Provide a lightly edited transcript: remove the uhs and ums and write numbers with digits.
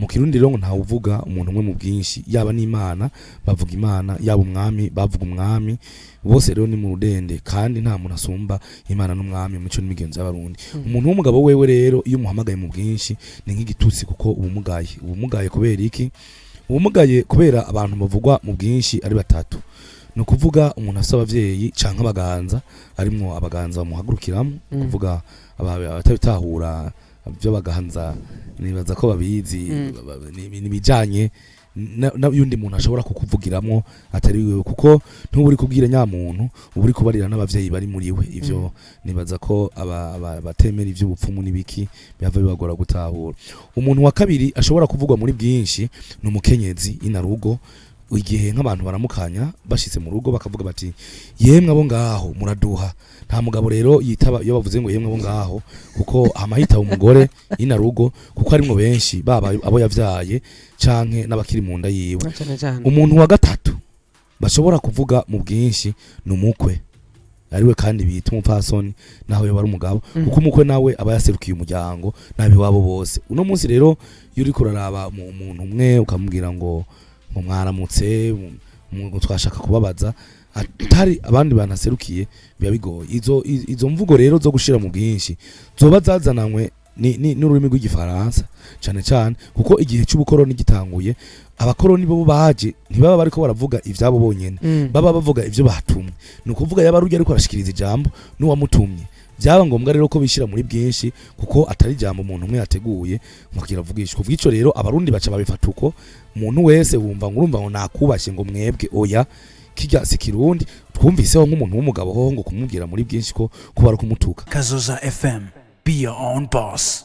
Mu Kirundi rero ngo ntawuvuga umuntu umwe mu bwinshi, yaba n'Imana bavuga Imana, yaba umwami bavuga umwami, bose rero ni mu rudende, kandi nta muntu asumba Imana n'umwami mu mico n'imigenzo y'Abarundi. Umuntu w'umugabo wewe rero, iyo umuhamagaye mu bwinshi ni nk'igitutsi, kuko ubumugaye. Ubumugaye kubera iki? Ubumugaye kubera abantu bavugwa mu bwinshi ari batatu, ni ukuvuga umuntu afise abavyeyi canke abaganza, arimwo abaganza bamuhagurukiramo. Kuvuga abatabitahura ibyo baganza, nibaza ko babizi. Ni ibijanye n'uyundi muntu ashobora kukuvugiramwo atari wewe, kuko ntuba uri kubwira nyamuntu, uba uri kubarira n'abavyeyi bari muri we. Ivyo nibaza ko abatemera ivy'ubupfumu n'ibiki bihava bibagora gutahura. Umuntu wa kabiri ashobora kuvugwa muri bwinshi ni umukenyezi inarugo, igihe nk'abantu baramukanya bashitse mu rugo bakavuga bati: "Yemwe abo ngaho, muraduha." Nta mugabo rero yitaba iyo bavuze ngo "Yemwe abo ngaho", kuko hama hitaba umugore inarugo, kuko harimwo benshi, baba abo yavyaye canke n'abakiri mu nda yiwe. Na cane cane. Umuntu wa gatatu bashobora kuvuga mu bwinshi ni umukwe, ariwe kandi bita umupfasoni naho yoba ari umugabo, kuko umukwe nawe aba yaserukiye umuryango n'abiwabo bose. Uno munsi rero iyo uriko uraraba umuntu umwe ukamubwira ngo "Mwaramutse, twashaka kubabaza", atari abandi bantu aserukiye, biba bigoye. Izo mvugo rero zo gushira mu bwinshi zoba zazananywe n'ururimi rw'Igifaransa cane cane, kuko igihe c'ubukoroni gitanguye, abakoroni bo baje ntibaba bariko baravuga ivyabo bonyene, baba bavuga ivyo batumwe. Ni ukuvuga yaba arurya ariko arashikiriza ijambo n'uwamutumye. Byaba ngombwa rero ko bishira muri bwinshi, kuko atari ijambo umuntu umwe yateguye ngo kiravugisha. Kuvuga ico rero, Abarundi baca babifata uko. Umuntu wese wumva ngo urumva ngo "Nakubashye", ngo "Mwebwe", oya, kirya si Kirundi. Twumviseho nk'umuntu w'umugabo hoho ngo kumubwira muri bwinshi ko kuba ari ukumutuka. Kazoza FM. Be your own boss.